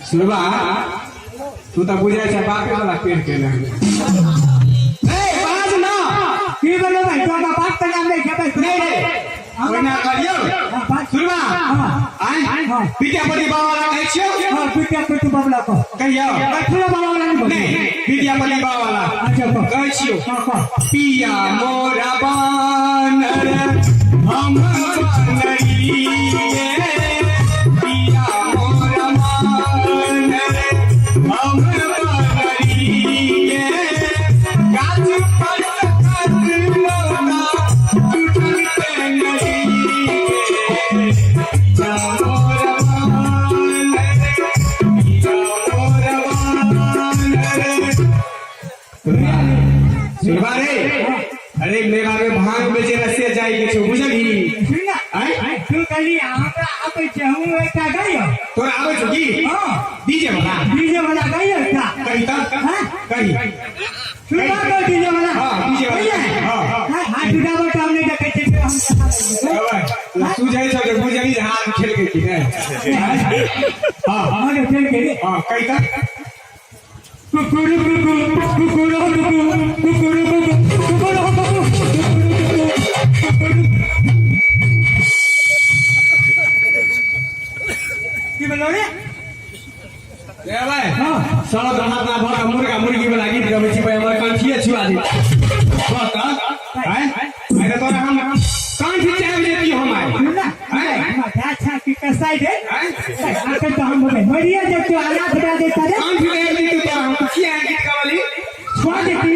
सुनबा तू तऽ बुझै छै बापे वाला पेड़ के ने ए बाज ना। की बोलो भाई, तो हमरा बाप के नाम नहीं खेबै। नहीं रे, ओहिना करियौ। हाँ, बाज। सुनबा। हाँ। आय। हाँ। विद्यापति बाबा वाला कहै छियौ? हाँ, विद्यापति बाबा को। कहियौ। कठुआ बाबा वाला नहीं बोलो। नहीं, विद्यापति बाबा वाला। अच्छा, कह। कहै छियौ। हाँ, कह। पिया मोरा बानर हम बनरिये, पिया मोरा बानर हम बनरिये, गाछ पर खसलौता टूटल टेंगरिये, पिया मोरा बानर, पिया मोरा बानर। सुनबा रे, अरे मेला में भांग बेचे रस्ते जाय के छौ, बुझलही? सुन ना। आँय? तू कहली हमरा आबै छै, हम एकटा गाइयो। तोरा आबै छौ की? हाँ। डीजे वाला? डीजे वाला गाइयो एकटा। कही तऽ। हाँ? कही। सुनबा कह डीजे वाला। हाँ, डीजे वाला। कहिए? हाँ। हाँ, हाथ उठाबो तऽ हम नहि देखै छियै से हम केना गाइयो। सुझै छौ जे बुझलही जे हाथ खेलकै की नहि? हाँ। हाँ, खेल के रे। हाँ, कही तऽ। कुकुर कुकुर कुकुर कुकुर कुकुर कुकुर कुकुर कुकुर कुकुर। की बोलो रे? ए भाई। हाँ। सड़क हाथ ना भऽ कऽ मुर्गा मुर्गी वाला गीत गबै छी भाई, हमर कंठिए छुआ दी बस। आँय, आइ तऽ तोरा हम कंठ चाबि लेतियौ हम आइ। सुन ना। आँय? अच्छा की कसाई रे। आँय? आखिर तो हम बोले मरिया जब तो अनाथ दे देता रे। कंठ दे देती तोरा हम, किया गीत गबली? छुआ देती।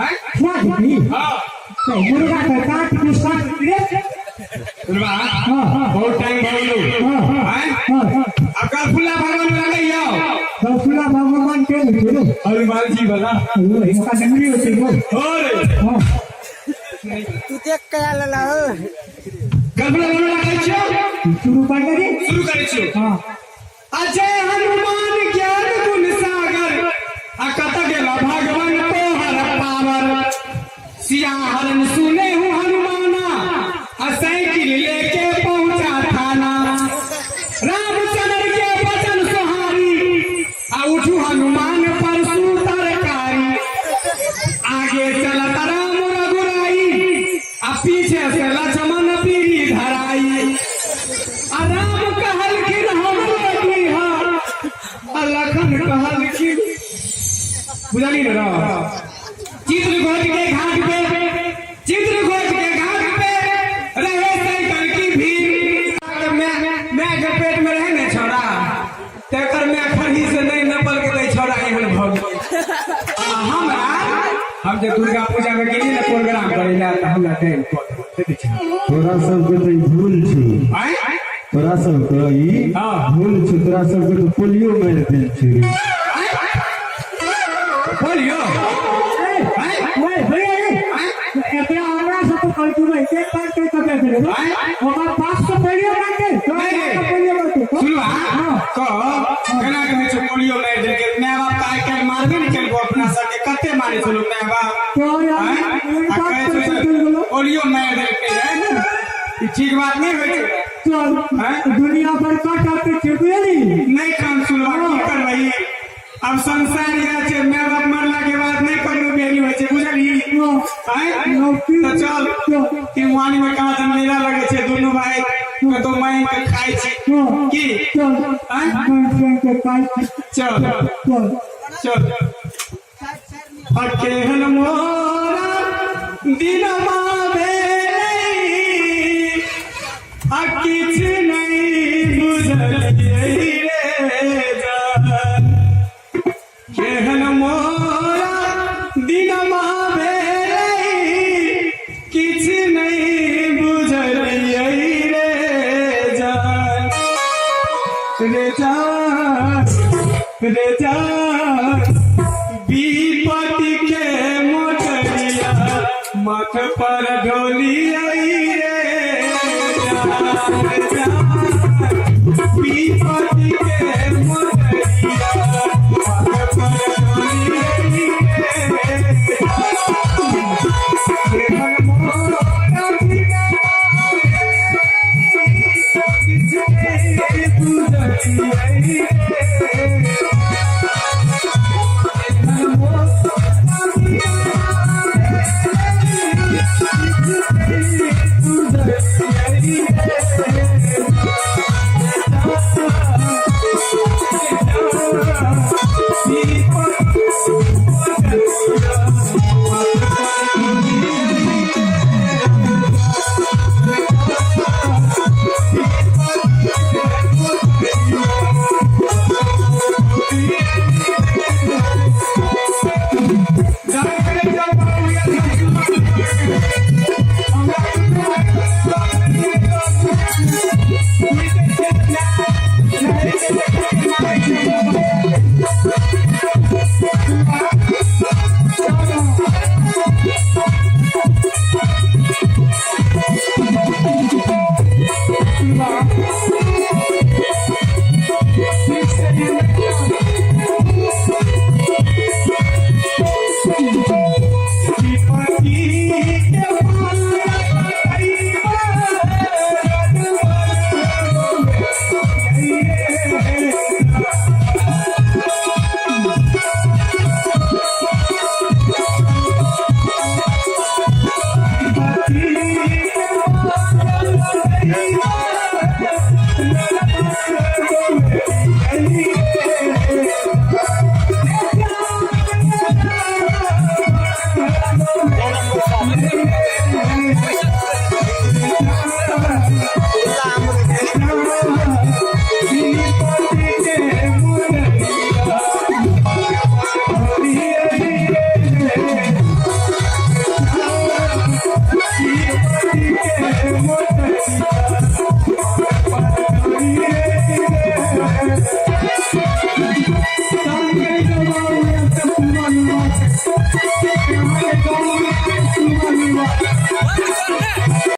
आँय? छुआ देती। हाँ। तो मुर्गा के काट के साथ रे। सुनबा। हाँ। बहुत टाइम भऽ गेलौ। हाँ। आँय? हाँ। आब करफुल्ला भगवान वाला कहियौ। रसुला भगवान के लिखे। हनुमान जी वाला। इसका डंगरी होती है। हो रे। हाँ। तू देख के आला हो। करफुल्ला भगवान वाला कहै छियौ। शुरू कर दे। शुरू करै छियौ। हाँ। अजय हनुमान ज्ञान गुण सागर, आ कत गेला भगवान तोहर पावर, सिया हरण सुने हूँ हनुमाना, आ साइकिल लेके पहुंचा थाना, रामचंद्र के वचन सोहारी, आ उठू हनुमान परसू तरकारी, आगे चलत राम रघुराई, आ पीछे से लक्ष्मण पीरी धराई, आ राम कहलखिन हमरो दीहा, आ लखन कहलखिन। बुझली ने? चित्रकूट के घाट पे, चित्रकूट के घाट पे रहे साइकिल की भीड़। मैं मैं के पेट में रहे ने छौड़ा, तेकर मैं खड़ी से नहीं नपल के तै छौड़ा एहन भऽ गेलै। आ हमरा हम जे दुर्गा पूजा में गेली ने प्रोग्राम करे ला, तऽ हमरा टाइम कऽ देलक, देखै छी। तोरा सबके तऽ ई भूल छौ। आँय? तोरा सबके ई हाँ। भूल छौ, तोरा सबके तऽ पोलियो मारि देल छै रे। बोलियो। आँय? नहीं भैया रे, एकरा हमरा सब तो कर तू एक बार के कते करे ओकर पास तो पोलियो मारते तो। नहीं रे। पोलियो मारते। सुनबा, कह केना कहै छै पोलियो मारि देलकै? माय बाप तऽ आइ काल्हि मारबे ने केलको। अपना सबके कते मारै छै लोक माय बाप? तो यार, आँय? आ कहै बाप छै तो चल गेलो। पोलियो मारि देलकै रे। ई ठीक बात नहि होइ छै। चल। आँय? दुनिया भर का टाके चुकेली। नहि काम सुनबा, की करबै अब? संसार इएह छै, माय बाप मरला के बाद नहि कोनो वैल्यू होइ छै, बुझलही? आँय? तऽ चल, तिमुहानी में कहाँ से मेला लगै छै, दुनू भाई कतौ मांगि के खाइ छी की? चल। आँय? के काई। चल। चल। चल। आ केहन मोरा दिनमा भेलै, आ किछु नहि बुझलियै रे जान। केहन मोरा दिनमा भेलै, किछु नहि बुझलियै रे जान, रे जान, रे जान। विपत्ति के मोटरिया माथ पर ढोलियै रे जान, जान। विपत्ति